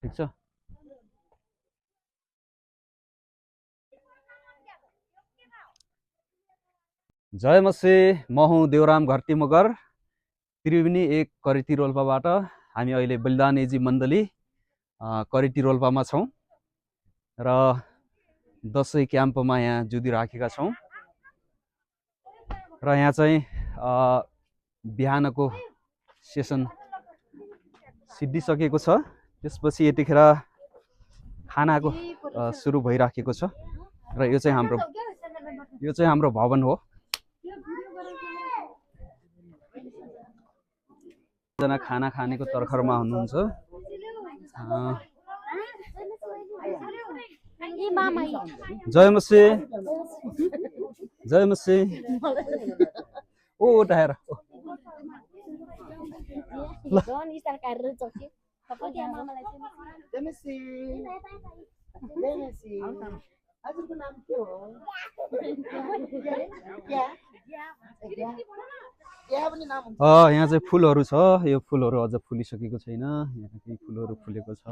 ठिक छ। जय मसे, म हुँ देवराम घरती मगर, त्रिवेणी 1 करेती रोल्पाबाट। हामी अहिले बलिदान एजी मण्डली करेती रोल्पामा छौँ र दसैँ क्याम्पमा यहाँ जुधिराखेका छौँ र यहाँ चाहिँ बिहानको सेसन सिद्धिसकेको छ। त्यसपछि यतिखेर खानाको सुरु भइराखेको छ र यो चाहिँ हाम्रो भवन हो। जना खाना खानेको तर्खरमा हुनुहुन्छ। जय मसे, जय मसे। ओ उठाएर हजुरको नाम के हो? यहाँ चाहिँ फुलहरू छ। यो फुलहरू अझ फुलिसकेको छैन। यहाँ केही फुलहरू फुलेको छ।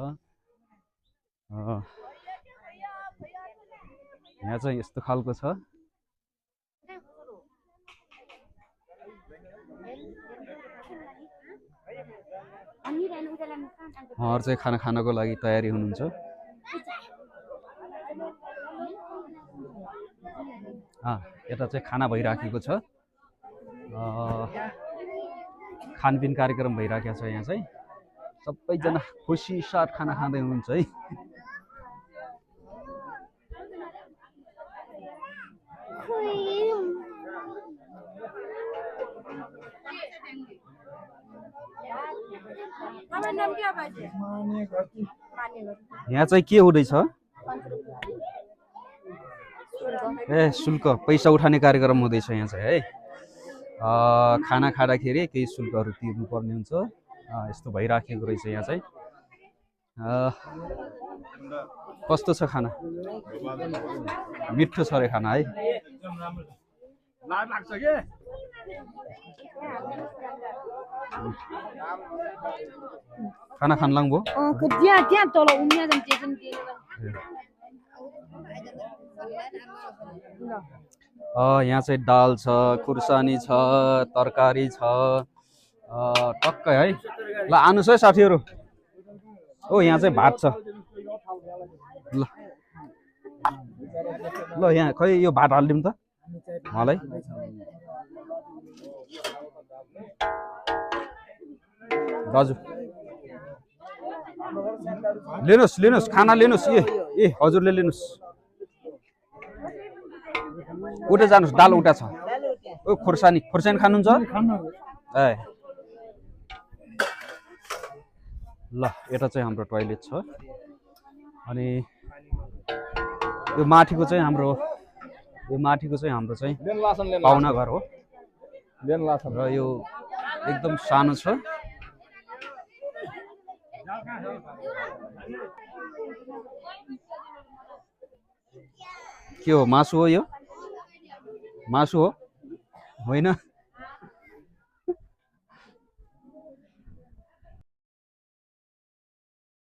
यहाँ चाहिँ यस्तो खालको छ। उहाँहरू चाहिँ खाना खानको लागि तयारी हुनुहुन्छ। यता चाहिँ खाना भइराखेको छ। खानपिन कार्यक्रम भइराखेको छ। यहाँ चाहिँ सबैजना खुसी साथ खाना खाँदै हुनुहुन्छ है। यहाँ चाहिँ के हुँदैछ? ए शुल्क पैसा उठाने कार्यक्रम हुँदैछ यहाँ चाहिँ है। खाना खाँदाखेरि केही शुल्कहरू तिर्नुपर्ने हुन्छ। यस्तो भइराखेको रहेछ यहाँ चाहिँ। कस्तो छ खाना? मिठो छ रे खाना है। खाना खान लाग्नुभयो? यहाँ चाहिँ दाल छ, खुर्सानी छ, तरकारी छ, टक्कै है। ल आउनुहोस् है साथीहरू। ओ यहाँ चाहिँ भात छ। ल यहाँ खै यो भात हालिदिउँ त मलाई। दाजु लिनुहोस् खाना लिनुहोस्। ए हजुरले लिनुहोस्। उठे जानुहोस्, दाल उठा छ। ओ खुर्सानी खानुहुन्छ? ए ल यता चाहिँ हाम्रो टोयलेट छ। अनि यो माथिको चाहिँ हाम्रो चाहिँ पाहुना घर हो र यो एकदम सानो छ। के हो? मासु हो यो? मासु हो? होइन।